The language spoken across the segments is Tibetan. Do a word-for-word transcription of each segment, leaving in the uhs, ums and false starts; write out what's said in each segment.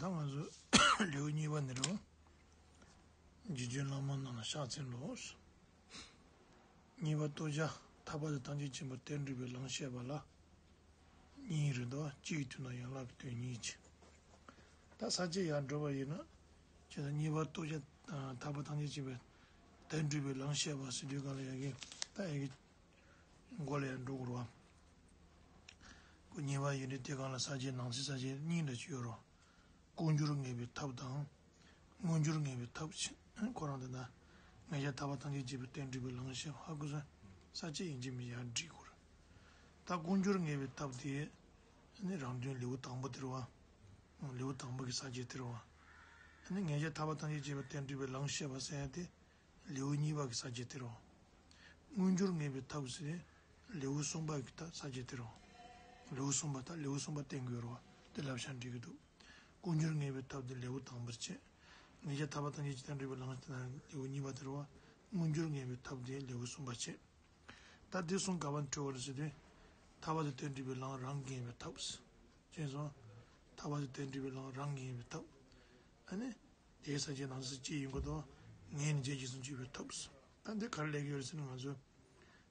ད་ང་ཚོ་ལེའུ་གཉིས་པ་འདི་རུ། རྗེ་བཙུན་བླ་མ་རྣམས་ལ་ཕྱག་འཚལ་ལོ། གཉིས་པ་ལྟོ་བཅའ་ཐར་པ་དང་ཐམས་ཅད་མཁྱེན་པ་གཏན་སྒྲུབ་པའི་ལམ་བཤད་པ་ལ། གཉིས་རེད་དོ། གཅིག་གི་དོན་དང་ཡན་ལག་གི་དོན་གཉིས་ཀྱི། ད་ས་བཅད་ཡར་འགྲོ་བ་ཡིན་ན། ཁྱེད་ཚོ་གཉིས་པ་ལྟོ་བཅའ་ཐར་པ་ཐམས་ཅད་མཁྱེན་པའི་གཏན་སྒྲུབ་པའི་ལམ་བཤད་པ་ཟེར་དུས་གང་ལ་ཡ་གི་ད་ཡ་གི་མགོ་ལ་ཡར་འགྲོ་དགོས་རེད་བ། ཁོ་གཉིས་པ་ཡིན་དུས་དེ་གང་ལ་ས་བཅད་ནང་གསེས་ས་བཅད་གཉིས་འདྲ་ཅིག་ཡོད་རེད་བ། ཀུན་སྦྱོར་ངེས་པའི་ཐབས་དང་། མངོན་སྦྱོར་ངེས་པའི་ཐབས་ཆེ། ཁོ་རང་དེ་ན། ངེས་ཤེས་ཐར་པ་ཐམས་ཅད་མཁྱེན་པའི་གཏན་སྒྲུབ་པའི་ལམ་བཤད་པ་ཧ་གོ་སོང་། ས་བཅད་ཡིན་གཅིག་མིན་གཅིག་ཡར་བསྒྲིགས་དགོས་རེད། ད་ཀུན་སྦྱོར་ངེས་པའི་ཐབས་དེ། ནི་རང་དོན་ལེའུ་དང་པོ་དེ་རེད་བ། ལེའུ་དང་པོ་གི་ས་བཅད་དེ་རེད་བ། ནི་ངེས་ཤེས་ཐར་པ་ཐམས་ཅད་མཁྱེན་པའི་གཏན་སྒྲུབ་པའི་ལམ་བཤད་པ་ཟེར་ཡ་དེ། ལེའུ་གཉིས་པ་གི་ས་བཅད་དེ་རེད་བ། མངོན་སྦྱོར་ངེས་པའི་ཐབས་ཟེར་ནས་ལེའུ་གསུམ་པ་གི་ད་ས་བཅད་དེ་རེད་བ། ལེའུ་གསུམ་པ་ད་ལེའུ་གསུམ་པ་བསྟན་དགོས་རེད་བ། དེ་བསླབ་བྱ་འགྲིག་གི་འདུག་ཀུན་སྦྱོར་ངེས་པའི་ཐབས་དེ་ལེའུ་དང་པོར་བྱས། ངེས་ཤེས་ཐར་པ་ཐམས་ཅད་མཁྱེན་པའི་གཏན་སྒྲུབ་པའི་ལམ་དེ་ན་ལེའུ་གཉིས་པ་དེ་རེད་བ། མངོན་སྦྱོར་ངེས་པའི་ཐབས་དེ་ལེའུ་གསུམ་པ་བྱས། ད་དེ་གསུམ་ག་པར་འཕྲོས་པ་རེད་ཟེར་དུས། ཐར་པ་དང་གཏན་སྒྲུབ་པའི་ལམ་རང་གིས་ངེས་པའི་ཐབས། ཅེས་སོ། ཐར་པ་དང་གཏན་སྒྲུབ་པའི་ལམ་རང་གིས་ངེས་པའི་ཐབས། ཨ་ནི། དེའི་ས་བཅད་ནང་གསེས་གཅིག་ཡིན་དགོས་དོ། ངེས་ནས་བྱས་རྗེས་སུ་འཇུག་པའི་ཐབས། ད་འདི་ག་རེ་ལབ་ཀྱི་ཡོད་རེད་ཟེར་ན་ང་ཚོ།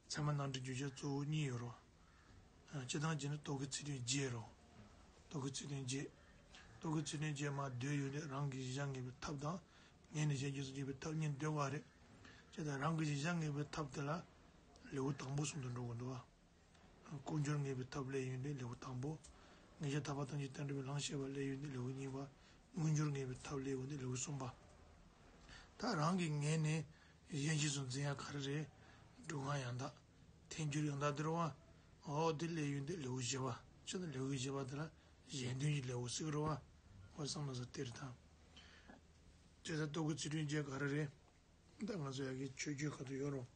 ཚད་མ་རྣམ་འགྲེལ་བརྗོད་བྱ་གཙོ་བོ་གཉིས་ཡོད་རེད། སྤྱིར་བཏང་བྱས་ན་རྟོག་གེའི་ཚིག་དོན་བརྒྱད་རེད། རྟོག་གེའི་ཚིག་དོན་བརྒྱད། རྟོག་གེའི་ཚིག་དོན་བརྒྱད་མར་བསྡུས་ཡོང་དུས་རང་གི་གཞལ་བྱ་ངེས་པའི་ཐབས་དང་། ངེས་ནས་བྱས་རྗེས་སུ་འཇུག་པའི་ཐབས་གཉིས་འདོད་པ་རེད། བྱས་ཙང་རང་གི་གཞལ་བྱ་ངེས་པའི་ཐབས་དེ་ལ་ལེའུ་དང་པོ་གསུམ་དུ་འགྲོ་དགོས་འདུག་བ། ཀུན་སྦྱོར་ངེས་པའི་ཐབས་སླེབས་ཡོང་དུས་ལེའུ་དང་པོ། ངེས་ཤེས་ཐར་པ་ཐམས་ཅད་གཏན་སྒྲུབ་པའི་ལམ་བཤད་པ་སླེབས་ཡོང་དུས་ལེའུ་གཉིས་པ། མངོན་སྦྱོར་ངེས་པའི་ཐབས་སླེབས་ཡོང་དུས་ལེའུ་གསུམ་པ། ད་རང་གིས་ངེས་ནས་གཞན་གྱིས་སུ་འཛིན་ཡ་ག་རེ་རེད། སྒྲུབ་ཁང་ཡང་དག་ཐལ་འགྱུར་ཡང་དག་དེ་རེད་བ། འོ་དེ་སླེབས་ཡོང་དུས་ལེའུ་བཞི་པ། ཅི་ནི་ལེའུ་བཞི་པ་དེ་ལ་གཞན་དོན་གྱི་ལེའུ་ཟེར་གི་རེད་བ། འོ་བསམ་བློ་ཟ་དེ་རེད་ད། བྱས་ཙང་རྟོག་གེའི་ཚིག་དོན་བརྒྱད་ག་རེ་རེད། ད་ང་ཚོ་ཡ་གི་ཆོས་བརྒྱུད་ཁ་ཐུག་ཡོད་རུང་།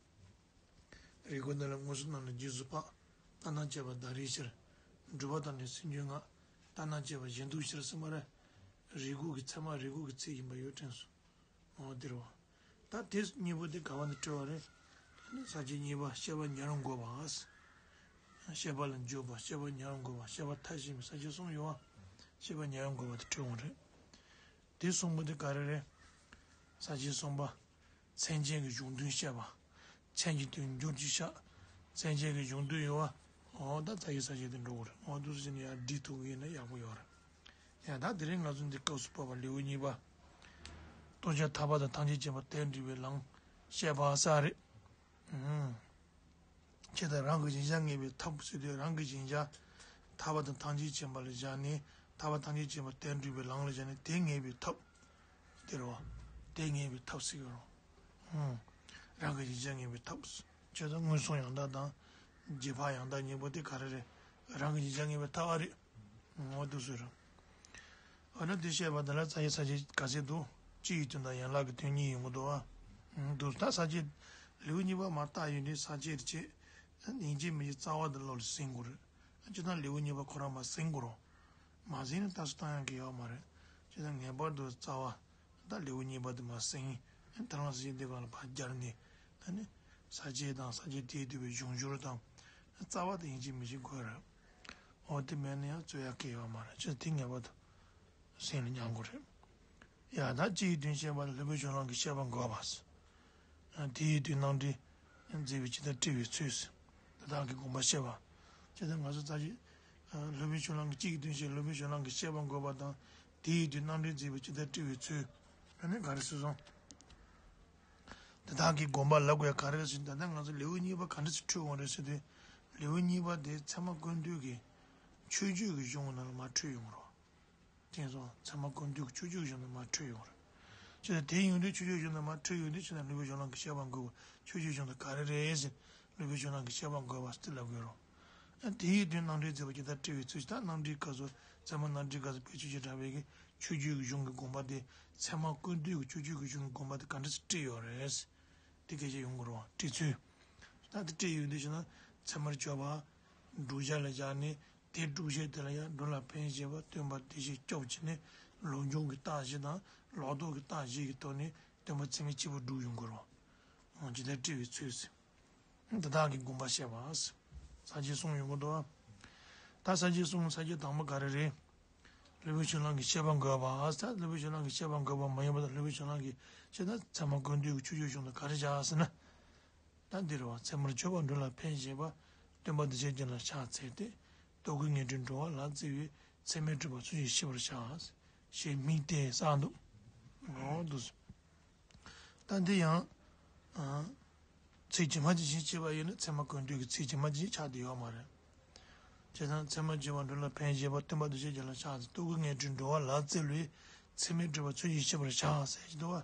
རིགས་ཀུན་ནང་ལ་མངོན་སུམ་རྣམས་ལ་རྗེས་སུ་དཔག་ལྟར་སྣང་བྱེད་པ་བདག་རེའི་ཕྱིར། སྒྲུབ་པ་དང་ནི་སེམས་རྒྱུད་ལྔ། ལྟར་སྣང་བྱེད་པ་གཞན་དུ་ཕྱིར་གསུངས་པ་རེད། རིགས་དགུ་གི་ཚད་མ་རིགས་དགུ་གི་ཚིག་ཡིན་པ་ཡོད་དྲན་སོང་། འོ་དེ་རེད་བ། ད་དེ་གཉིས་པོ་དེ་ག་བ་ནས་འཕྲོས་པ་རེད། ས་བཅད་གཉིས་པ་བཤད་པ་ཉེ་རུ་འགོད་པ། བཤད་པ་ལ་འཇུག་པ། བཤད་པ་ཉེ་རུ་འགོད་པ། བཤད་པ་མཐར་ཕྱིན་པའི་ས་བཅད་གསུམ་ཡོད་བ། བཤད་པ་ཉེ་རུ་འགོད་པ་དེ་འཕྲོས་འོང་རེད། དེ་གསུམ་པོ་དེ་ག་རེ་རེད། ས་བཅད་གསུམ་པ། མཚན་ཅན་གྱི་གཞུང་དོན་བཤད་པ། མཚན་གྱི་དོན་སྦྱོར་གྱིས་བཤད། མཚན་ཅན་གྱི་གཞུང་དོན་ཡོད་བ། འོ་ད་ད་ཡི་ས་བཅད་དེ་འགྲོ་གི་རེད། འོ་འདུག་སེ་བྱས་ནས་ཡར་བསྒྲིགས་ཐུབ་ཀྱི་ཡིན་ན་ཡག་པོ་ཡོད་རེད། ཡ་ད་དེ་རིང་ང་ཚོ་འདི་སྐབས་སུ་བབས་པ་ལེའུ་གཉིས་པ། ལྟོ་བཅའ་ཐར་པ་དང་ཐམས་ཅད་མཁྱེན་པ་གཏན་སྒྲུབ་པའི་ལམ་བཤད་པ་ས་རེད། ཨུམ། ཁྱེད་དང་རང་གི་གཞལ་བྱ་ངེས་པའི་ཐབས་ཟེར་དུས་རང་གི་གཞལ་བྱ། ཐར་པ་དང་ཐམས་ཅད་མཁྱེན་པ་ལ་བཞག་ནས་ཐར་པ་ཐམས་ཅད་མཁྱེན་པ་གཏན་སྒྲུབ་པའི་ལམ་ལ་བཞག་ནས་དེ་ངེས་པའི་ཐབས། དེ་རེད་བ། དེ་ངེས་པའི་ཐབས་ཟེར་གྱི་རེད། ཨུམ། རང་གི་གཞལ་བྱ་ངེས་པའི་ཐབས། ཁྱེད་དང་མངོན་སུམ་ཡང་དག་དང་། རྗེས་དཔག་ཡང་དག་གཉིས་པོ་དེ་ག་རེ་རེད། རང་གི་གཞལ་བྱ་ངེས་པའི་ཐབས་ཨ་རེད། འོ་འདུག་སེ་རེད། འོ་ན་དེ་བཤད་པ་དེ་ལ་རྩ་བའི་ས་བཅད་ག་ཚད་འདུག་སྤྱི་ཡི་དོན་དང་ཡན་ལག་གི་དོན་གཉིས་ཡོང་གི་འདུག་ཨ། འདུག་ད་ས་བཅད། ལེའུ་གཉིས་པ་མར་བལྟ་ཡོང་དུས་ས་བཅད་དེ་བྱས། ཡིན་གཅིག་མིན་གཅིག་རྩ་བ་དེ་བློ་ལ་ཟིན་དགོས་རེད། སྤྱིར་བཏང་ལེའུ་གཉིས་པ་ཁོ་རང་མར་ཟིན་དགོས་རེད། མ་ཟིན་ན་ལྟ་སུ་བཏང་ཡག་གི་ཡོད་མ་རེད། སྤྱིར་བཏང་ངེས་པར་དུ་རྩ་བ། ད་ལེའུ་གཉིས་པ་དེ་མར་ཟིན། ད་རང་ས་བཅད་དེ་ག་ལ་ཕར་སྦྱར་ནས། ཨ་ནི། ས་བཅད་དང་ས་བཅད་དེས་བསྡུས་པའི་གཞུང་སྦྱོར་དང་། རྩ་བ་དེ་ཡིན་གཅིག་མིན་གཅིག་དགོས་རེད། འོ་དེ་མེད་ན་ཡང་རྩོད་ཡག་གི་ཡོད་མ་རེད། ཅི་དེ་ངེས་པར་དུ་སེམས་ལ་མྱང་དགོས་རེད། ཡ་ད་སྤྱི་ཡི་དོན་བཤད་པ་ལ་སློབ་དཔོན་ཆོས་གླང་གི་བཤད་པ་འགོད་པ། དེ་ཡི་དོན་རྣམ་འགྲེལ་མཛད་པའི་ཇི་ལྟར་བཀྲི་བའི་ཚུལ། དེ་དག་གི་དགོངས་པ་བཤད་པ། ཅི་ད་ང་ཚོ་ཙག་ཅིག་སློབ་དཔོན་ཆོས་གླང་གི་སྤྱི་ཡི་དོན་བཤད་སློབ་དཔོན་ཆོས་གླང་གི་བཤད་པ་འགོད་པ་དང་། དེ་ཡི་དོན་རྣམ་འགྲེལ་མཛད་པའི་ཇི་ལྟར་བཀྲི་བའི་ཚུལ། ཨ་ནི་ག་རེ་ཟེར་སོང་། དེ་དག་གི་དགོངས་པ་ལབ་དགོས་ག་རེ་ཟེར་ད་ལྟ་ང་ཚོ་ལེའུ་གཉིས་པ་ག་འདྲ་ཞིག་འཕྲོས་འོང་རེད་ཟེར་དུས། ལེའུ་གཉིས་པ་དེ་ཚད་མ་ཀུན་བཏུས་ཀྱི་ཆོས་བརྒྱུད་ཀྱི་གཞུང་ནང་ལ་མར་འཕྲོས་ཡོང་རོགས། དེ་ཚོ་ཚད་མ་ཀུན་བཏུས་ཀྱི་ཆོས་བརྒྱུད་གཞུང་ནང་མར་འཕྲོས་ཡོང་རེད། ཅེས་དེ་ཡོང་དུས་ཆོས་བརྒྱུད་གཞུང་ནང་མར་འཕྲོས་ཡོང་དུས་ཅེས་ན་སློབ་དཔོན་ཆོས་གླང་གི་བཤད་པ་འགོད་པ་ཆོས་བརྒྱུད་གཞུང་དང་ག་རེ་རེད་ཟེར། སློབ་དཔོན་ཆོས་གླང་གི་བཤད་པ་འགོད་པ་ཟེར་ལབ་དགོས་རོགས། ཨ་དེ་ཡི་དོན་རྣམ་འགྲེལ་མཛད་པ་ཇི་ལྟར་བཀྲི་བའི་ཚུལ་ཞིག་ད་རྣམ་འགྲེལ་སྐབས་སུ་ཚད་མ་རྣམ་འགྲེལ་སྐབས་སུ་དཔེ་ཆོས་ཀྱི་གྲགས་པའི་གི་ཆོས་བརྒྱུད་ཀྱི་གཞུང་གི་དགོངས་པ་དེ་ཚད་མ་ཀུན་བཏུས་ཀྱི་ཆོས་བརྒྱུད་ཀྱི་གཞུང་གི་དགོངས་པ་དེ་ག་འདྲ་ཞིག་བཀྲི་ཡོད་རེད། དེ་སྐད་ཆ་ཡོང་གི་རེད་བ། བཀྲི་ཚུལ། ད་དེ་བཀྲི་ཡོང་དུས་ཞེ་ན་ཚད་མར་གྱུར་པ། བསྒྲུབ་བྱ་ལ་བཞག་ནས་དེ་སྒྲུབ་བྱེད་དེ་ལ་ཡང་སྒྲུབ་ལ་ཕན་བཞེད་པ་སྟོན་པ་བདེ་གཤེགས་སྐྱོབ་བྱས་ནས་ལུགས་འབྱུང་གི་རྟགས་བཞི་དང་ལོག་རྟོག་གི་རྟགས་བཞི་གི་ཐོག་ནས་སྟོན་པ་ཚད་མའི་སྐྱེས་བུ་སྒྲུབ་ཡོང་གི་རེད་བ། ཇི་ལྟར་བཀྲི་བའི་ཚུལ་ཟེར། དེ་དག་གི་དགོངས་པ་བཤད་པ། ས་བཅད་གསུམ་ཡོང་གི་འདུག་བ། ད་ས་བཅད་གསུམ་ས་བཅད་དང་པོ་ག་རེ་རེད། སློབ་དཔོན་ཕྱོགས་གླང་གི་བཤད་པ་འགོད་པ། ད་སློབ་དཔོན་ཕྱོགས་གླང་གི་བཤད་པ་འགོད་པ་མ་ཡིན་པ་དང་། སློབ་དཔོན་ཕྱོགས་གླང་གིས་བཤད་ན་ཚད་མ་ཀུན་བཏུས་ཀྱི་ཆོས་སྤྱོད་གཞུང་དུ་ག་རེ་བཞག་ཟེར་ན། ད་འདི་རེད་བ། ཚད་མར་གྱུར་པ་འགྲོ་ལ་ཕན་བཞེད་པ། སྟོན་པ་འདུས་བྱས་རྒྱན་ལ་ཕྱག་འཚལ་ཏེ། རྟོག་གེའི་ངན་འགྲོའི་འགྲོ་བ་ལ་བརྩེ་བས། ཚད་མས་གྲུབ་པ་ཚུལ་བཞིན་ཤེས་པར་བྱ། ཞེས་དམིགས་གཏད་གསུངས་འདུག་འོ་འདུག་ད་འདི་ཡང་། ཨ། ཚིག་ཇི་མ་ཇི་བཞིན་བྱས་པ་ཡིན་ན་ཚད་མ་ཀུན་བཏུས་ཀྱི་ཚིག་ཇི་མ་ཇི་བཞིན་ཆགས་བསྡད་ཡོད་མ་རེད། བྱས་ཙང་ཚད་མར་གྱུར་པ་འགྲོ་ལ་ཕན་བཞེད་པ། སྟོན་པ་འདུས་བྱས་རྒྱན་ལ་ཕྱག་འཚལ། རྟོག་གེའི་ངན་འགྲོའི་འགྲོ་བ་ལ་བརྩེ་བས། ཚད་མས་གྲུབ་པ་ཚུལ་བཞིན་ཤེས་པར་བྱ་ཟེར་གྱི་འདུག་བ།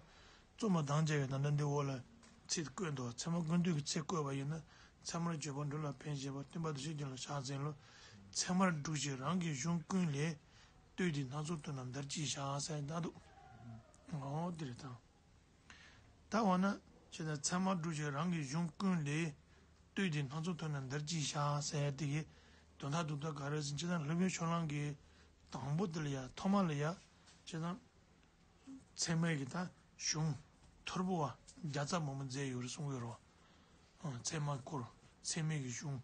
རྩོམ་པ་དང་བཅས་པས་ད་ལྟ་འདི་འོག་ལ་ཚིག་བཀོད་འདུག་ཚད་མ་ཀུན་བཏུས་ཀྱི་ཚིག་བཀོད་པ་ཡིན་ན། ཚད་མར་གྱུར་པ་འགྲོ་ལ་ཕན་བཞེད་པ། སྟོན་པ་འདུས་བྱས་རྒྱན་ལ་ཕྱག་འཚལ་ལོ། ཚད་མར་གྲུབ་ཅིང་རང་གི་གཞུང་ཀུན་ལས། ལྟོས་ཏེ་སྣ་ཚོགས་དོན་རྣམས་འདིར་གཅིག་བཞག་ཟེར་ད་འདུག་འོ་དེ་རེད་ད། ད་འོ་ན་བྱས་ཙང་ཚད་མར་གྲུབ་ཅིང་རང་གི་གཞུང་ཀུན་ལས། ལྟོས་ཏེ་སྣ་ཚོགས་དོན་རྣམས་འདིར་གཅིག་བཞག་ཟེར་དེ་གི་དོན་དག་ཏུ་ད་ག་རེ་ཟེར་ན། བྱས་ཙང་སློབ་དཔོན་ཕྱོགས་གླང་གིས་དང་པོ་དེ་ལ་ཡ་ཐོག་མ་ལ་ཡ་བྱས་ཙང་། ཚད་མའི་གི་ད་གཞུང་མཐུར་པོ་བ་བརྒྱ་རྩ་མང་པོ་མཛད་ཡོད་རེད་གསུང་གི་ཡོད་རེད་བ། ཚད་མ་སྐོར། ཚད་མའི་གི་གཞུང་།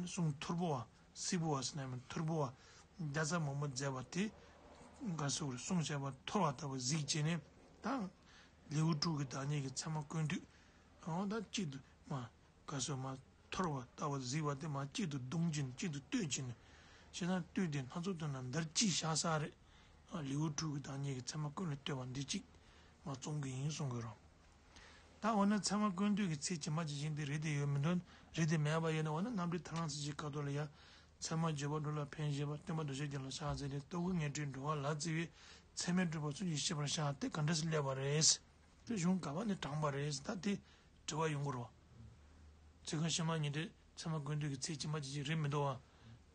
གསུང་མཐུར་པོ་བ། སིལ་པོ་བ་ཟེར་ན་མི་མཐུར་པོ་བ། བརྒྱ་རྩ་མང་པོ་མཛད་པ་དེ། ག་ཟེར་དགོས་རེད། གསུང་བྱས་པ་མཐོ་བ་ལྟ་བུ་གཟིགས་བྱས་ནས་ད། ལེའུ་དྲུག་གི་བདག་ཉིད་ཀྱི་ཚད་མ་ཀུན་བཏུས། འོ་ད་གཅིག་ཏུ་མ། ག་ཟེར་མ། མཐོ་བ་ལྟ་བུ་གཟིགས་པ་དེ་མ་གཅིག་ཏུ་བསྡུམ་གྱིན་གཅིག་ཏུ་བཏོད་ཀྱིན། བྱས་ན་ལྟོས་ཏེ་སྣ་ཚོགས་དོན་རྣམས་འདིར་གཅིག་བཞག་ས་རེད། ལེའུ་དྲུག་གི་བདག་ཉིད་ཀྱི་ཚད་མ་ཀུན་ལས་ལྟོས་པ་འདི་གཅིག་མ་རྩོམ་གྱི་ཡིན་གསུང་གི་རེད། ད་འོ་ན་ཚད་མ་ཀུན་བཏུས་ཀྱི་ཚིག་ཇི་མ་ཇི་བཞིན་དེ་རེད་དེ་ཡོད་མི་འདུག་རེད་དེ་མེད་པ་ཡིན་ན། འོ་ན་རྣམ་འགྲེལ་ཐར་ལམ་ཚིག་གི་ཁ་ཐོག་ལ་ཡ། ཚད་མར་གྱུར་པ་འགྲོ་ལ་ཕན་བཞེད་པ། སྟོན་པ་འདུས་བྱས་རྒྱན་ལ་ཕྱག་འཚལ་ཏེ། རྟོག་གེའི་ངན་འགྲོའི་འགྲོ་བ་ལ་བརྩེ་བས། ཚད་མས་གྲུབ་པ་ཚུལ་བཞིན་ཤེས་པར་བྱ། དེ་ག་འདྲ་སེ་སླེབས་པ་རེད། དེ་གཞུང་ག་བ་ནས་དྲངས་པ་རེད། ད་དེ་དྲི་བ་ཡོང་གི་རེད། ཚིག་རྐང་ཕྱི་མ་གཉིས་དེ་ཚད་མ་ཀུན་བཏུས་ཀྱི་ཚིག་ཇི་མ་ཇི་བཞིན་རེད་མི་འདུག་བ།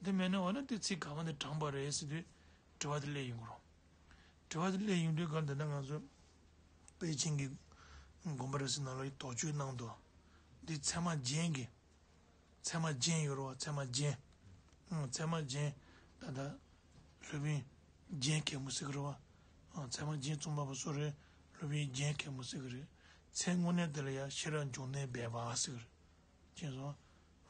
དེ་མེད་ན་འོ་ན་དེ་ཚིག་ག་བ་ནས་དྲངས་པ་རེད་ཟེར་དུས་དྲི་བ་དེ་སླེབས་ཡོང་གི་རེད། དྲི་བ་དེ་སླེབས་ཡོང་དུས་ག་འདི་ན་ང་ཚོ་པཎ་ཆེན་གྱི་དགོངས་པ་རེད་ཟེར་ནང་ལ་ཡི་དོགས་གཅོད་གནང་འདུག་འདི་ཚད་མ་རྒྱན་གྱི། ཚད་མ་རྒྱན་ཡོད་རེད་བ། ཚད་མ་རྒྱན། ཨང་། ཚད་མ་རྒྱན། ད་ལྟ་སློབ་དཔོན་རྒྱན་མཁན་པོ་ཟེར་གི་རེད་བ། ཨང་། ཚད་མ་རྒྱན་རྩོམ་པ་པོ་སུ་རེད། སློབ་དཔོན་རྒྱན་མཁན་པོ་ཟེར་གི་རེད། མཚན་དངོས་གནས་དེ་ལ་ཡང་ཤེས་རབ་འབྱུང་གནས་སྦས་པ་ཟེར་གི་རེད། མཁྱེན་སོང་།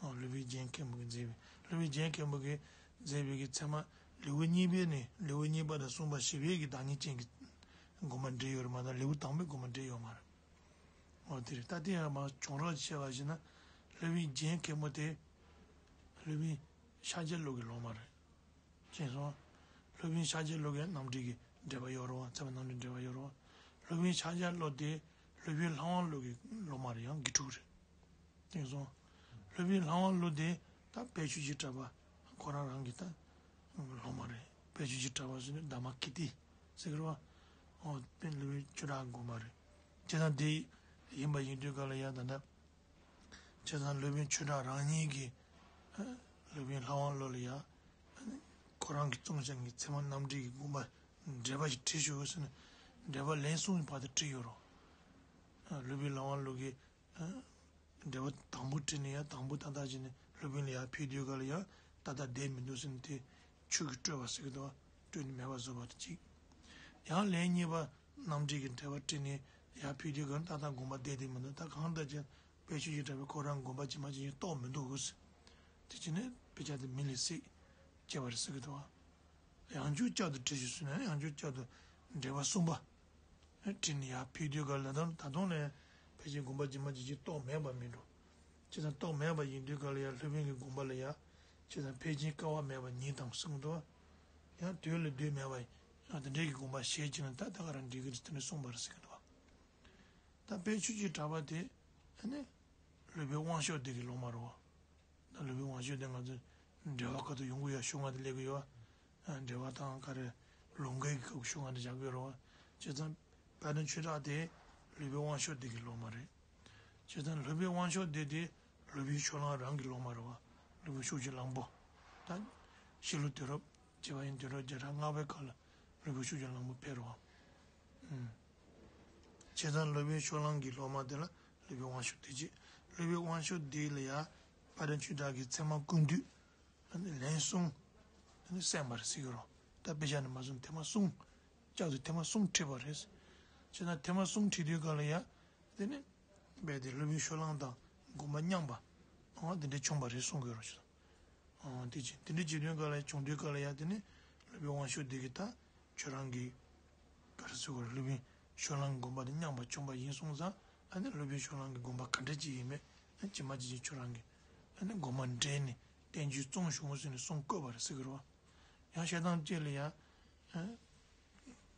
ཨང་། སློབ་དཔོན་རྒྱན་མཁན་པོ་གིས་མཛད་པའི། སློབ་དཔོན་རྒྱན་མཁན་པོ་གིས་མཛད་པའི་གི་ཚད་མ་ལེའུ་གཉིས་པའི་ནས། ལེའུ་གཉིས་པ་དང་གསུམ་པ་བཞི་པའི་གི་བདག་ཉིད་ཅན་གྱི་དགོངས་པ་འགྲེལ་ཡོད་རེད་མ་གཏོགས་ལེའུ་དང་པོའི་དགོངས་པ་འགྲེལ་ཡོད་མ་རེད། འོ་དེ་རེད། ད་དེ་ཡང་མ་བྱུང་རོགས་བྱས་པ་ཞིག་ན། སློབ་དཔོན་རྒྱན་མཁན་པོ་དེ་སློབ་དཔོན་ཤཱཀྱ་བློ་གི་སློབ་མ་རེད། མཁྱེན་སོང་། སློབ་དཔོན་ཤཱཀྱ་བློ་གི་རྣམ་འགྲེལ་གྱི་འགྲེལ་པ་ཡོད་རེད་བ། ཚད་མ་རྣམ་འགྲེལ་འགྲེལ་པ་ཡོད་རེད་བ། སློབ་དཔོན་ཤཱཀྱ་བློ་དེ་སློབ་དཔོན་ལྷ་དབང་བློ་གི་སློབ་མ་རེད། ཡང་དགེ་ཕྲུག་རེད། མཁྱེན་སོང་། སློབ་དཔོན་ལྷ་དབང་བློ་དེ་ད་དཔལ་ཆོས་ཀྱི་གྲགས་པ་ཁོ་རང་རང་གི་ད་སློབ་མ་རེད། དཔལ་ཆོས་ཀྱི་གྲགས་པ་ཟེར་ནས་དྷརྨ་ཀིརྟི་ཟེར་གི་རེད་བ། འོ་དཔལ་སློབ་དཔོན་ཆོས་གྲགས་དགོན་པ་རེད། བྱས་ཙང་དེ་ཡིན་པ་ཡིན་དུས་ག་ལ་ཡ་ད་ལྟ། བྱས་ཙང་སློབ་དཔོན་ཆོས་གྲགས་རང་ཉིད་ཀྱིས་སློབ་དཔོན་ལྷ་དབང་བློ་ལ་ཡ་ཁོ་རང་གིས་རྩོམ་བྱ་ངའི་ཚད་མ་རྣམ་འགྲེལ་གྱི་དགོངས་པ་འགྲེལ་པ་ཞིག་བྲིས་ཤོག་ཟེར་ནས་འགྲེལ་པ་ལན་གསུམ་གྱི་བར་དུ་བྲིས་ཡོད་རེད། སློབ་དཔོན་ལྷ་དབང་བློ་གིས་འགྲེལ་པ་དང་པོ་བྲིས་ནས་ཡ། དང་པོ་ཏག་ཏག་བྱས་ནས་སློབ་དཔོན་ལ་ཡ་ཕུལ་དུས་ག་ལ་ཡ་ཏག་ཏག་བསྡད་མི་འདུག་ཟེར་ནས་དེ་ཆོས་ཀྱི་སྤྲོས་པ་ཟེར་གི་འདུག་བ། སྤྲོས་ནས་མེད་པར་བཟོ་བ་དེ་གཅིག་ཡང་ལན་གཉིས་པ་རྣམ་འགྲེལ་གྱི་འགྲེལ་པ་བྲིས་ནས་ཡར་ཕུལ་དུས་ག་ཏག་ཏག་དགོངས་པ་བསྡད་དེ་མི་འདུག་ད་གང་ལྟར་ཀྱང་དཔལ་ཆོས་ཀྱི་གྲགས་པས་ཁོ་རང་དགོངས་པ་ཇི་མ་ཇི་བཞིན་རྟོགས་མི་འདུག་གོ་ཟེར། དེ་བྱས་ནས་དཔེ་ཆ་དེ་མེ་ལ་བསྲེགས་བྱས་པ་རེད་ཟེར་གི་འདུག་བ། ཡང་བསྐྱར་བསྐྱར་དུ་བྲིས་ཤིག་ཟེར་ནས་ཡང་བསྐྱར་བསྐྱར་དུ་འགྲེལ་པ་གསུམ་པ་བྲིས་ནས་ཡར་ཕུལ་དུས་ག་ལ་ད་ད་དུང་ལ་ཕལ་ཆེར་དགོངས་པ་ཇི་མ་ཇི་བཞིན་རྟོགས་མེད་པ་མིན་འགྲོ། བྱས་ཙང་རྟོགས་མེད་པ་ཡིན་དུས་ག་ལ་ཡང་སློབ་དཔོན་གྱི་དགོངས་པ་ལ་ཡང་བྱས་ཙང་ཕལ་ཆེར་སྐལ་བ་མེད་པ་ཉིད་དང་གསུངས་འདུག་ཡང་དུས་ལ་དུས་མེད་པ་ཡང་དེ་འདྲའི་གི་དགོངས་པ་བཞེས་ཀྱི་ན་ད་ད་ག་རང་འགྲིག་གི་རེད་དེ་འདྲ་གསུངས་པ་རེད་ཟེར་གི་འདུག་ད་དཔལ་ཆོས་ཀྱི་གྲགས་པ་དེ་ཨ་ནི་སློབ་དཔོན་དབང་ཕྱུག་སྡེ་གི་སློབ་མ་རེད་བ། ད་སློབ་དཔོན་དབང་ཕྱུག་སྡེ་ང་ཚོ་འགྲེལ་པ་ཁ་ཐུག་ཡོང་གི་ཡོད། ཤོག་ལྔ་དེ་སླེབས་ཀྱི་ཡོད། འགྲེལ་པ་དང་ག་རེ་ལུང་འགལ་གྱི་སྐབས་ཤོག་ལྔ་དེ་བཞག་གི་ཡོད་རེད་བ། བྱས་ཙང་དཔལ་ལྡན་ཆོས་གྲགས་དེ་སློབ་དཔོན་དབང་ཕྱུག་སྡེ་གི་སློབ་མ་རེད། བྱས་ཙང་སློབ་དཔོན་དབང་ཕྱུག་སྡེ་དེ་སློབ་དཔོན་ཕྱོགས་གླང་རང་གི་སློབ་མ་རེད་བ། སློབ་དཔོན་ཕྱོགས་བཅུའི་གླང་པོ། ད་ཕྱི་ལོ་དུས་རབས་བྱས་པ་ཡིན་དུས་རབས་བརྒྱ་ཕྲག་ལྔ་པའི་སྐབས་ལ་སློབ་དཔོན་ཕྱོགས་བཅུའི་གླང་པོ་ཕེབས་རེད་བ། ཨུམ། བྱས་ཙང་སློབ་དཔོན་ཕྱོགས་གླང་གི་སློབ་མ་དེ་ལ་སློབ་དཔོན་དབང་ཕྱུག་སྡེ་བྱས། སློབ་དཔོན་དབང་ཕྱུག་སྡེ་ལ་ཡང་དཔལ་ལྡན་ཆོས་གྲགས་ཀྱི་ཚད་མ་ཀུན་བཏུས་ལན་གསུམ་གསན་པ་རེད་ཟེར་གྱི་རེད། ད་དཔེ་ཆ་ནས་མ་བཟུང་ཐེངས་མ་གསུམ། བསྐྱར་དུ་ཐེངས་མ་གསུམ་ཁྲིད་པ་རེད། བྱས་ཙང་ཐེངས་མ་གསུམ་ཁྲིད་དུས་ག་ལ་ཡང་དེ་ནས་རྦད་དེ་སློབ་དཔོན་ཕྱོགས་གླང་དང་དགོངས་པ་མཉམ་པ། འོ་དེ་འདྲ་བྱུང་བ་རེད་གསུང་གི་ཡོད་རེད། འོ་དེ་བྱས་དེ་འདྲ་བྱེད་དུས་ག་ལ་བྱུང་དུས་ག་ལ་ཡང་དེ་ནས་སློབ་དཔོན་དབང་ཕྱུག་སྡེ་གིས་ད་ ཁྱོད་རང་གི་ག་རེ་ཟེར་དགོས་རེད། སློབ་དཔོན་ཕྱོགས་གླང་གི་དགོངས་པ་དེ་མཉམ་པ་བྱུང་པ་ཡིན་སོང་ཙང་། ཨ་ནི་སློབ་དཔོན་ཕྱོགས་གླང་གི་དགོངས་པ་ག་འདྲ་ཅིག་ཡིན་མིན། ཨ་ཇི་མ་ཇི་བཞིན་ཁྱོད་རང་གིས་ཨ་ནི་དགོངས་པ་འགྲེལ་ནས་བསྟན་བཅོས་རྩོམ་བྱུང་ཟེར་ནས་གསུང་བཀོད་པ་རེད་ཟེར་གི་རེད་བ། ཡང་བཤད་སྟངས་གཅིག་ལ་ཡང་། ཨ།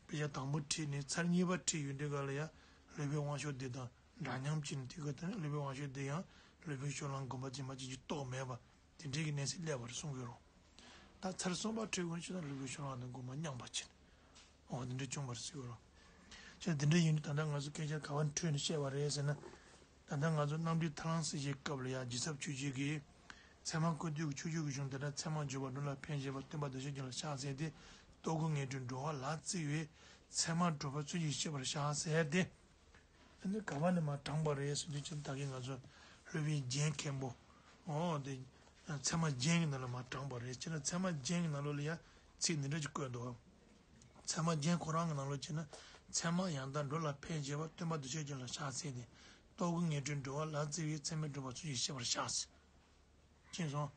དཔེ་ཆ་དང་པོ་ཁྲིད་ནས་ཚར་གཉིས་པ་ཁྲིད་ཡོང་དུས་སྒང་ལ་ཡང་སློབ་དཔོན་དབང་ཕྱུག་སྡེ་དང་འདྲ་མཉམ་བྱས་ནས། དེ་ག་དེ་ནས་སློབ་དཔོན་དབང་ཕྱུག་སྡེ་ཡང་སློབ་དཔོན་ཕྱོགས་གླང་དགོངས་པ་ཇི་མ་ཇི་བཞིན་རྟོགས་མེད་པ་དེ་འདྲའི་གི་གནས་ཚུལ་སླེབས་པ་རེད་གསུང་གི་རེད། ད་ཚར་གསུམ་པ་ཁྲིད་ཡོང་དུས་ཕྱོགས་གླང་དགོངས་པ་མཉམ་པ་བྱས་ནས། འོ་དེ་འདྲ་བྱུང་བ་རེད་ཟེར་གི་རེད། བྱས་དེ་འདྲ་ཡིན་དུས་ད་ལྟ་ང་ཚོ་སྐད་ཆ་ག་པར་འཕྲོས་ནས་བཤད་པ་རེད་ཟེར་ན། ད་ལྟ་ང་ཚོ་རྣམ་འགྲེལ་ཐར་ལམ་གསལ་བྱེད་སྐབས་ལ་ཡང་རྗེ་ཚབ་ཆོས་རྗེ་གིས། ཚད་མ་བཀོད་དུས་ཀྱི་ཆོས་བརྒྱུད་ཀྱི་གཞུང་དེ་དག་ཚད་མར་གྱུར་པ་སྒྲུབ་ལ་ཕན་བྱེད་པ་སྟོན་པ་འདི་ཕྱོགས་ཀྱི་ལ་ཕྱག་འཚལ་ཏེ། རྟོག་གེ་ངེས་གྲོལ་འགྲོ་བ་ལ་བརྩི་བས་ཚད་མར་གྲུབ་པ་ཚུལ་བཞིན་ཤེས་པར་བྱ་ཟེར་ཏེ། ཨ་ནི་ག་པར་ནས་མར་དྲངས་པ་རེད་ཟེར་དུས་ཀྱང་ད་གིན་ང་ཚོ་སློབ་དཔོན་རྒྱན་མཁན་པོ། འོ་དེ། ཚད་མ་རྒྱན་གྱི་ནང་ལ་མར་དྲངས་པ་རེད། བྱས་ན་ཚད་མ་རྒྱན་གྱི་ནང་ལོགས་ལ་ཡང་ཚིག་འདི་འདྲ་ཅིག་བཀོད་འདུག་ཚད་མ་རྒྱན་ཁོ་རང་གི་ནང་ལོགས་བྱས་ན། ཚད་མ་ཡང་དག་འགྲོ་ལ་ཕན་བྱེད་པ་སྟོན་པ་འདི་ཕྱོགས་ཀྱི་ལ་ཕྱག་འཚལ་ཏེ། རྟོག་གེ་ངེས་གྲོལ་འགྲོ་བ་ལ་བརྩི་བས་ཚད་མར་གྲུབ་པ་ཚུལ་བཞིན་ཤེས་པར་བྱ་ཟེར། མཁྱེན་སོང་།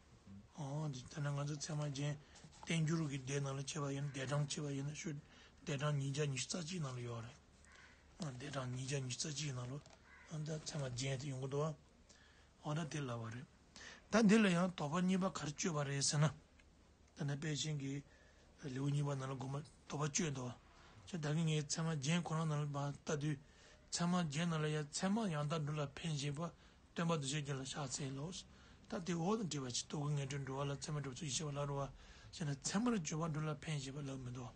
འོ་འདི་ལྟར་ན་ང་ཚོ་ཚད་མ་རྒྱན་བསྟན་འགྱུར་གྱི་སྡེ་ནང་ལ་བྱས་པ་ཡིན་ན། སྡེ་གྲངས་བྱས་པ་ཡིན་ན་ཤོད། སྡེ་གྲངས་ཉིས་བརྒྱ་ཉི་ཤུ་རྩ་གཅིག་ནང་ལ་ཡོད་རེད། ཨ། སྡེ་གྲངས་ཉིས་བརྒྱ་ཉི་ཤུ་རྩ་གཅིག་ནང་ལོ། ཨ། ད་ཚད་མ་རྒྱན་དེ་ཡོང་གི་འདུག་བ། འོ་ན་དེ་ལབ་པ་རེད། ད་འདི་ལ་ཡང་དོགས་པ་གཉིས་པ་ག་རེ་གཅོད་པ་རེད་ཟེར་ན། ད་ནི་དཔལ་ཆེན་གྱི་ལེའུ་གཉིས་པ་ནང་ལ་དགོངས་པ་དོགས་པ་གཅོད་འདུག་བ། ཅེས་ད་གིན་ངས་ཚད་མ་རྒྱན་ཁོ་རང་ནང་ལ་མར་ལྟ་དུས། ཚད་མ་རྒྱན་ནང་ལ་ཡང་ཚད་མ་ཡང་དག་འགྲོ་ལ་ཕན་བྱེད་པ་སྟོན་པ་འདི་ཕྱོགས་ཀྱི་ལ་ཕྱག་འཚལ་ལོ། ད་དེ་འོག་ཏུ་འགྲེལ་པ་ཅིག་རྟོག་གེ་ངེས་གྲོལ་འགྲོ་བ་ལ་ཚད་མར་གྲུབ་པ་ཚུལ་བཞིན་ཤེས་པར་ལབ་རེད་བ། ཟེར་ན་ཚད་མར་གྱུར་པ་འགྲོ་ལ་ཕན་བྱེད་པ་ལབ་མི་འདུག་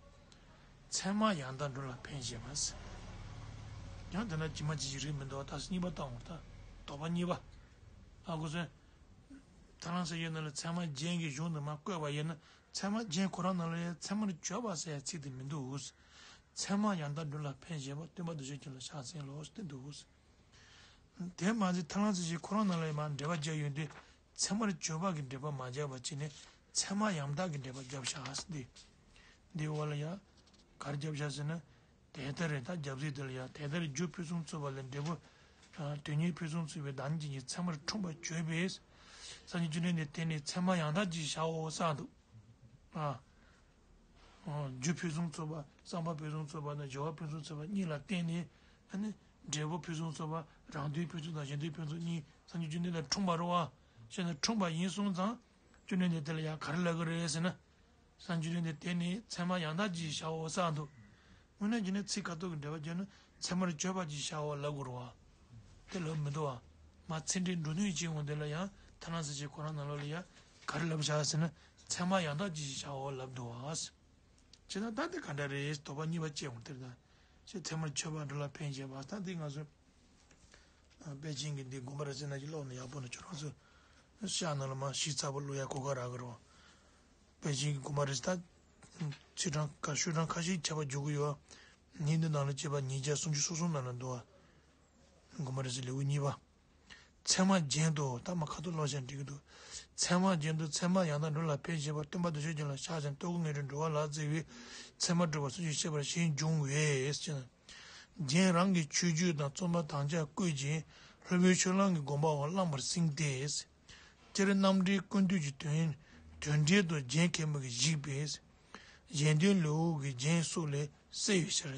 ཚད་མ་ཡང་དག་འགྲོ་ལ་ཕན་བྱེད་པ་ཟེར། ཡང་དེ་ན་ཇི་མ་ཇི་བཞིན་རིགས་མི་འདུག་ད་གཉིས་པ་བཏང་བ་ད། དོགས་པ་གཉིས་པ། ཨ། གོ་སོང་། ཐར་ལམ་གསལ་བྱེད་ནང་ལ་ཚད་མ་རྒྱན་གྱི་གཞུང་དུ་མར་བཀོད་པ་ཡིན་ན། ཚད་མ་རྒྱན་ཁོ་རང་ནང་ལ་ཡང་ཚད་མར་གྱུར་པ་ཟེར་ཡ་ཚིག་དེ་མི་འདུག་ཚད་མ་ཡང་དག་འགྲོ་ལ་ཕན་བྱེད་པ་སྟོན་པ་འདི་ཕྱོགས་ཀྱི་ལ་ཕྱག་འཚལ་ལོ་ཟེར་དེ་འདུག་དེ་མ་ཟད་ཐར་ལམ་གསལ་བྱེད་ཁོ་རང་ནང་ལ་ཡང་མར་འགྲེལ་པ་བརྒྱབ་ཡོང་དུས། ཚད་མར་གྱུར་པ་གི་འགྲེལ་པ་མ་བརྒྱབ་པ་བྱས་ནས་ཚད་མ་ཡང་དག་གི་འགྲེལ་པ་བརྒྱབ་བཞག་ཟེར་ཏེ། འདིའི་འོག་ལ་ཡང་ག་རེ་བརྒྱབ་བཞག་ཟེར་ན། དེ་ལྟར་རེད། ད་རྒྱབ་ཚིག་དེ་ལ་ཡང་དེ་ལྟར་རྒྱུ་ཕུན་སུམ་ཚོགས་པ་ལས་འབྲས་བུ། ཨ། དོན་གཉིས་ཕུན་སུམ་ཚོགས་པའི་བདག་ཉིད་ཀྱི་ཚད་མར་འཁྲུངས་པར་གྱུར་པས། སངས་རྒྱས་བཅོམ་ལྡན་འདས་དེ་ནི་ཚད་མ་ཡང་དག་ཅེས་བྱའོ་གསུངས་འདུག་ཨ། ཨ། རྒྱུ་ཕུན་སུམ་ཚོགས་པ། བསམ་པ་ཕུན་སུམ་ཚོགས་པ་དང་སྦྱོར་བ་ཕུན་སུམ་ཚོགས་པ་གཉིས་ལ་བརྟེན་ནས། ཨ་ནི་འབྲས་བུ་ཕུན་སུམ་ཚོགས་པ། རང་དོན་ཕུན་སུམ་དང་གཞན་དོན་ཕུན་སུམ་གཉིས་སངས་རྒྱས་བཅོམ་ལྡན་འདས་འཁྲུངས་པ་རེད་བ། བྱས་ན་འཁྲུངས་པ་ཡིན་སོང་ཙང་། བཅོམ་ལྡན་འདས་དེ་ལ་ཡང་ག་རེ་ལབ་ཀྱི་རེད་ཟེར་ན། སངས་རྒྱས་བཅོམ་ལྡན་འདས་དེ་ནི་ཚད་མ་ཡང་དག་ཅེས་བྱའོ་གསུངས་འདུག་དངོས་གནས་བྱས་ན་ཚིག་ཁ་ཐུག་གི་འགྲེལ་པ་བརྒྱབ་ན་ཚད་མར་གྱུར་པ་ཅེས་བྱའོ་ལབ་དགོས་རེད་བ། དེ་ལབ་མི་འདུག་བ། མར་ཚིག་འགྲེལ་མགྲོན་གཉེར་བྱེད་ཡོང་དུས་ལ་ཡང་ཐར་ལམ་གསལ་བྱེད་ཁོ་རང་ནང་ལོགས་ལ་ཡང་ག་རེ་ལབ་བཞག་ཟེར་ན། ཚད་མ་ཡང་དག་ཅེས་བྱའོ་ལབ་འདུག་བ། བྱས་ན་ད་དེ་ག་འདྲ་རེད། དོགས་པ་གཉིས་པ་སྐྱེ་འོང་དེར་ད། ཞེས་ཚད་མར་གྱུར་པ་འགྲོ་ལ་ཕན་བྱེད་པ། ད་དེ་ང་ཚོ། ཨ། དཔལ་ཆེན་གྱི་འདི་དགོངས་པ་རབ་གསལ་ནང་གི་ཀློག་ན་ཡག་པོ་ན། ཁྱོད་རང་ཚོ་ཤག་ནང་ལ་མར་ཞིབ་ཚགས་པོ་ཀློག་ཡ་གོ་སྐབས་རག་གི་རེད། དཔལ་ཆེན་གྱི་དགོངས་པ་རབ་གསལ་ད་ཚིག་གྲངས་ཁ་ཤོས་གྲངས་ཁ་ཤས་ཁྱད་པར་འཇུག་གི་ཡོད། ཉིན་འདི་ནང་ལ་བྱས་པ་ཉིས་བརྒྱ་སུམ་ཅུ་སོ་གསུམ་ནང་ལ་འདུག་བ། དགོངས་པ་རབ་གསལ་ལེའུ་གཉིས་པ། ཚད་མ་རྒྱན་དུ། ད་མར་ཁ་ཐུག་ཀློག་བྱས་འགྲིག་གི་འདུག་ཚད་མ་རྒྱན་དུ་ཚད་མ་ཡང་དག་འགྲོ་ལ་ཕན་བྱེད་པ་སྟོན་པ་འདི་ཕྱོགས་ཀྱི་ལ་ཕྱག་འཚལ། རྟོག་གེ་ངེས་གྲོལ་འགྲོ་བ་ལ་བརྩི་བས་ཚད་མར་གྲུབ་པ་ཚུལ་བཞིན་ཤེས་པར་ཞེས་འབྱུང་བས་ཟེར། རྒྱན་རང་གི་མཆོད་བརྗོད་དང་རྩོམ་པ་དམ་བཅའ་བཀོད་ཅིང་སློབ་དཔོན་ཕྱོགས་གླང་གི་དགོངས་པའང་བླངས་པར་གཟིགས་ཏེ། སྤྱིར་རྣམ་འགྲེལ་ཀུན་བཏུས་ཀྱི་དོན་དོན་འགྲེལ་དུ་རྒྱན་མཁན་པོ་གིས་བཞེངས་པས། གཞན་དོན་ལེའུ་གི་རྒྱན་སོགས་ལས་གསལ་བའི་ཕྱིར།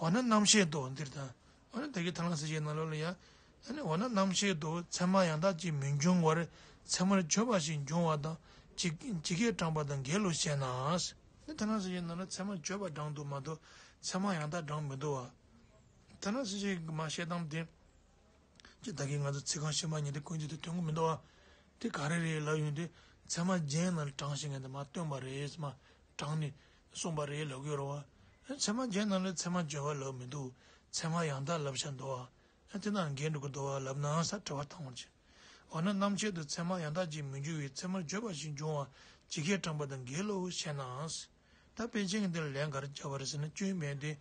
འོ་ན་རྣམ་བཤད་དུ་འདིར་དང་། འོ་ན་ད་གིན་ཐར་ལམ་གསལ་བྱེད་ནང་ལོགས་ལ་ཡང་། ཨ་ནི་འོ་ན་རྣམ་བཤད་དུ་ཚད་མ་ཡང་དག་ཅིག་མི་འབྱུང་བར་ཚད་མར་གྱུར་པ་ཞིག་འབྱུང་བ་དང་ཇི་ཇི་སྐད་དྲངས་པ་དང་འགལ་ལོ་ཞེ་ན། ཨ་ནི་ཐར་ལམ་གསལ་བྱེད་ནང་ལ་ཚད་མར་གྱུར་པ་དྲངས་འདུག་མ་གཏོགས་ཚད་མ་ཡང་དག་དྲངས་མི་འདུག་བ། ཐར་ལམ་གསལ་བྱེད་ཀྱི་མར་བཤད་སྟངས་དེ། ཅེས་ད་གིན་ང་ཚོ་ཚིག་རྐང་ཕྱི་མ་གཉིས་དེ་ཀུན་གྱིས་དེ་སྟོན་གྱི་མི་འདུག་བ། དེ་ག་རེ་རེད་ལབ་ཡོང་དུས། ཚད་མ་རྒྱན་ནང་ལ་དྲངས་བཞག་མཁན་དེ་མར་བཏོན་པ་རེད། མར་དྲངས་ནས་གསུངས་པ་རེད་ལབ་ཀྱི་ཡོད་རེད་བ། ཚད་མ་རྒྱན་ནང་ལ་ཚད་མར་གྱུར་པ་ལབ་མི་འདུག་ཚད་མ་ཡང་དག་ལབ་བཞག་འདུག་བ། དེ་ན་འགལ་འགྲོ་གི་འདུག་བ་ལབ་ན་ཟེར་དྲི་བ་བཏང་བར་བྱེད། འོ་ན་རྣམ་བཤད་དུ་ཚད་མ་ཡང་དག་ཅིག་མི་འབྱུང་བས་ཚད་མར་གྱུར་པ་ཞིག་འབྱུང་བ་ཇི་སྐད་དྲངས་པ་དང་འགལ་ལོ་ཞེ་ན། ད་དཔེ་ཅན་གྱི་འདིར་ལན་ག་རེ་བརྒྱབ་པ་རེད་ཟེར་ན། སྐྱོན་མེད་དེ།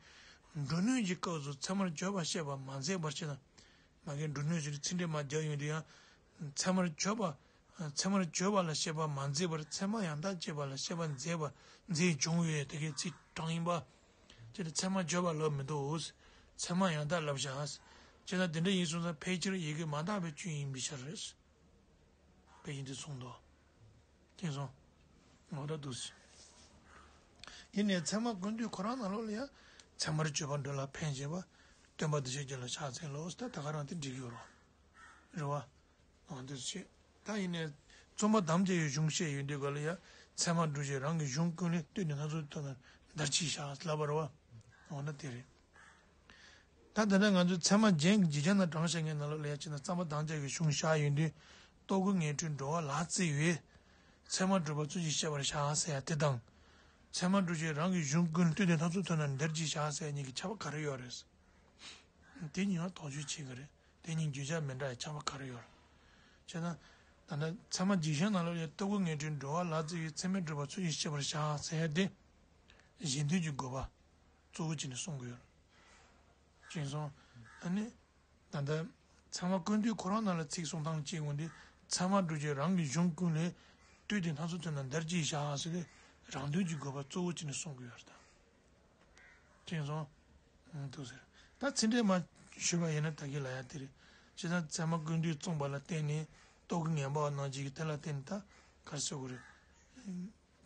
མགྲོན་གཉེར་གྱི་སྐབས་སུ་ཚད་མར་གྱུར་པ་བཤད་པ་མ་མཛད་པར་བྱས་ན། མ་གིའི་མགྲོན་གཉེར་ཟེར་ཚིག་འགྲེལ་མར་རྒྱག་ཡོང་དུས་ཡང་། ཚད་མར་གྱུར་པ། ཚད་མར་གྱུར་པ་ལ་བཤད་པ་མ་མཛད་པར་ཚད་མ་ཡང་དག་ཅེས་པ་ལ་བཤད་པ་མཛད་པ་མཛད་བྱུང་བས་དེ་གའི་ཚིག་དྲངས་ཡིན་པ། དེ་ནི་ཚད་མར་གྱུར་པ་ལབ་མི་འདུག་ཚད་མ་ཡང་དག་ལབ་བཞག་ཅེས་ན་དེ་འདྲ་ཡིན་སོང་ཙང་ཕལ་ཆེར་ཡི་གེ་མ་དག་པའི་སྐྱོན་ཡིན་པའི་ཕྱིར་རེད། དཔེ་ཡིན་དུ་གསུངས་འདུག་མཁྱེན་སོང་། ངོ་ར་འདུག་ཡིན་ནའི་ཚད་མ་ཀུན་བཏུས་ཁོ་རང་ནང་ལོགས་ལ་ཡང་ཚད་མར་གྱུར་པ་འགྲོ་ལ་ཕན་བྱེད་པ། སྟོན་པ་འདི་ཕྱིར་གྱུར་ལ་ཕྱག་འཚལ་ལོ། ད་ད་ག་རང་དེ་འགྲིག་གི་ཡོད་རེད་བ། རེད་བ། འོ་འདི་ཕྱིར། ད་ཡིན་ནའི་རྩོམ་པ་དམ་བཅའ་བའི་གཞུང་བཤད་ཡོང་དུས་ག་ལ་ཡང་ཚད་མ་སྒྲུབ་བྱེད་རང་གི་གཞུང་ཀུན་ལས། བསྟོད་དེ་སྣ་ཚོགས་ཐོབ་ན་བདག་ཅིར་བཞག་ལབ་པ་རེད་བ། འོ་ན་དེ་རེད། ད་ད་ལྟ་ང་ཚོས་ཚད་མ་རྒྱན་གྱི་བརྗོད་བྱ་ནང་དྲངས་བཞག་མཁན་ནང་ལོགས་ལ་ཡང་བྱས་ན་རྩོམ་པ་དམ་བཅའ་བའི་གཞུང་བཞག་ཡོང་དུས། རྟོག་གེ་ངོས་འཕྲོད་འགྲོ་བ་ལ་བརྩི་བའི་ཚད་མ་སྒྲུབ་པ་ཚུལ་བཞིན་ཤེས་པར་བྱ་ཟེར་ཡ་དེ་དང་། ཚད་མ་སྒྲུབ་བྱེད་རང་གི་གཞུང་ཀུན་ལས། བསྟོད་དེ་སྣ་ཚོགས་ཐོབ་ན་བདག་ཅིར་བཞག་ཟེར་ཡ་གཉིས་ཀྱི་ཁྱད་པར་ག་རེ་ཡོད་རེད། དེ་གཉིས་ལ་དོགས་གཅོད་བྱེད་ཀྱི་རེད། དེ་གཉིས་བརྗོད་བྱ་མི་འདྲ་བའི་ཁྱད་པར་ག་རེ་ཡོད་རེད། བྱས་ན། ད་ལྟ་ཚད་མ་རྒྱན་བཞི་ནང་ལོགས་ལ་ཡང་རྟོག་གེ་ངོས་འཕྲོད་འགྲོ་བ་ལ་བརྩི་བའི་ཚད་མ་སྒྲུབ་པ་ཚུལ་བཞིན་ཤེས་པར་བྱ་ཟེར་ཡ་དེ། གཞན་དོན་གྱི་དགོས་པ་གཙོ་བོ་བྱས་ནས་གསུང་གི་ཡོད་རེད། ཅེས་གསུངས། ཨ་ནི། ད་ལྟ་ཚད་མ་ཀུན་བཏུས་ཁོ་རང་ནང་ལ་ཚིག་གསུང་སྟངས་གཅིག་འོང་དུས། ཚད་མ་སྒྲུབ་བྱེད་རང་གི་གཞུང་ཀུན་ལས། བསྟོད་དེ་སྣ་ཚོགས་ཐོབ་ན་བདག་ཅིར་བཞག་ཟེར་ཏེ། རང་དོན་གྱི་དགོས་པ་གཙོ་བོ་བྱས་ནས་གསུང་གི་ཡོད་རེད་ད། ཅེས་གསུངས། ཨང་། འདུག་ཟེར། ད་ཚིག་འགྲེལ་མ་ཞུས་པ་ཡིན་ན་ད་གིན་ལབ་ཡ་དེ་རེད། བྱས་ཙང་ཚད་མ་ཀུན་བཏུས་རྩོམ་པ་ལ་བརྟེན་ནས་རྟོག་གེ་ངན་པ་རྣམས་ཀྱིས་དེ་ལ་བརྟེན་ནས་ད་ག་རེ་ཟེར་དགོས་རེད།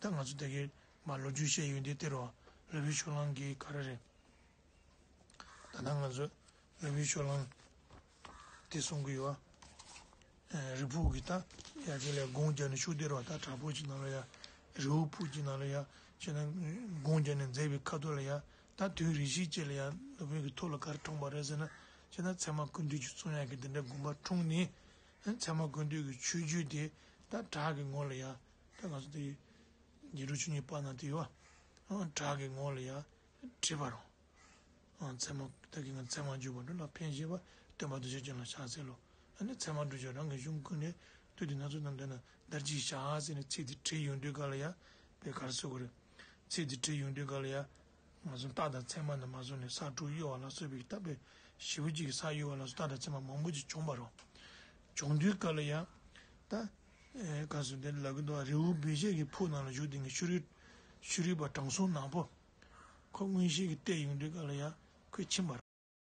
ད་ང་ཚོ་ད་གིན་མར་ལོ་རྒྱུས་བཤད་ཡོང་དུས་དེ་རེད་བ། ལུས་པོའི་ཕྱོགས་གླང་གི་ག་རེ་རེད། ད་ལྟ་ང་ཚོ་ལུས་པོའི་ཕྱོགས་གླང་དེ་གསུང་གི་ཡོད་བ། ཨ། རི་ཕུག་གི་ད་ཡ་གི་ལ་སྒོམ་རྒྱབ་ནས་བཞུགས་བསྡད་རེད་བ། ད་བྲག་ཕུག་ཅིག་ནང་ལ་ཡ། རི་བོ་ཕུག་ཅིག་ནང་ལ་ཡ། བྱས་ན་སྒོམ་རྒྱབ་ནས་མཛད་པའི་ཁ་ཐུག་ལ་ཡ། ད་དུས་རེ་ཞིག་ཅིག་ལ་ཡ་སློབ་དཔོན་གྱི་ཐུགས་ལ་ག་རེ་འཁྲུངས་པ་རེད་ཟེར་ན། བྱས་ན་ཚད་མ་ཀུན་བཏུས་ཀྱི་རྩོམ་ཡག་གི་འདི་འདྲའི་དགོངས་པ་འཁྲུངས་ནས། ཨ། ཚད་མ་ཀུན་བཏུས་ཀྱི་ཆོས་བརྒྱུད་དེ་ད་བྲག་གི་ངོས་ལ་ཡ། ད་ང་ཚོ་དེ་རྗེ་འགྲོ་ཆོས་ཉིད་པ་ན་དེ་ཡོད་བ། ཨ། བྲག་གི་ངོས་ལ་ཡ་བྲིས་པ་རེད། ཨ། ཚད་མ་ད་གིན་ང་ཚད་མར་གྱུར་པ་འགྲོ་ལ་ཕན་བྱེད་པ། སྟོན་པ་འདི་ཕྱིར་གྱུར་ལ་ཕྱག་འཚལ་ལོ། ཨ་ནི་ཚད་མ་སྒྲུབ་བྱེད་རང་གི་གཞུང་ཀུན་ལས། བསྟོད་དེ་སྣ་ཚོགས་ཐོབ་ན་བདག་ཅིར་བཞག་ཟེར་ནས་ཚིག་དེ་བྲིས་ཡོང་དུས་ག་ལ་ཡ། དཔེ་ག་རེ་ཟེར་དགོས་རེད། ཚིག་དེ་བྲིས་ཡོང་དུས་ག་ལ་ཡ། ང་ཚོ་རྟ་དང་མཚེ་མ་ནས་མར་བཟུང་ནས་ས་འབྲུག་གཡུག་པ་ལ་སོགས་པའི་ད་དཔེ་ཞེ་པོ་ཅིག་གི་ས་གཡུག་པ་ལ་སོགས་རྟ་དང་མཚེ་མ་མང་པོ་ཅིག་བྱུང་བ་རེད། བྱུང་དུས་ག་ལ་ཡ། ད། ཨེ། ག་རེ་ཟེར་དེ་ལབ་ཀྱི་འདུག་རི་བོ་བི་ཤ་གི་ཕུག་ནང་ལ་བཞུགས་བསྡད་མཁན་ཤུ་རི། ཤུ་རི་པ་དྲང་སྲོང་ནག་པོ། ཁོ་མངོན་ཤེས་ཀྱིས་བལྟས་ཡོང་དུས་ག་ལ་ཡ། ཁོས་ཕྱིན་པ་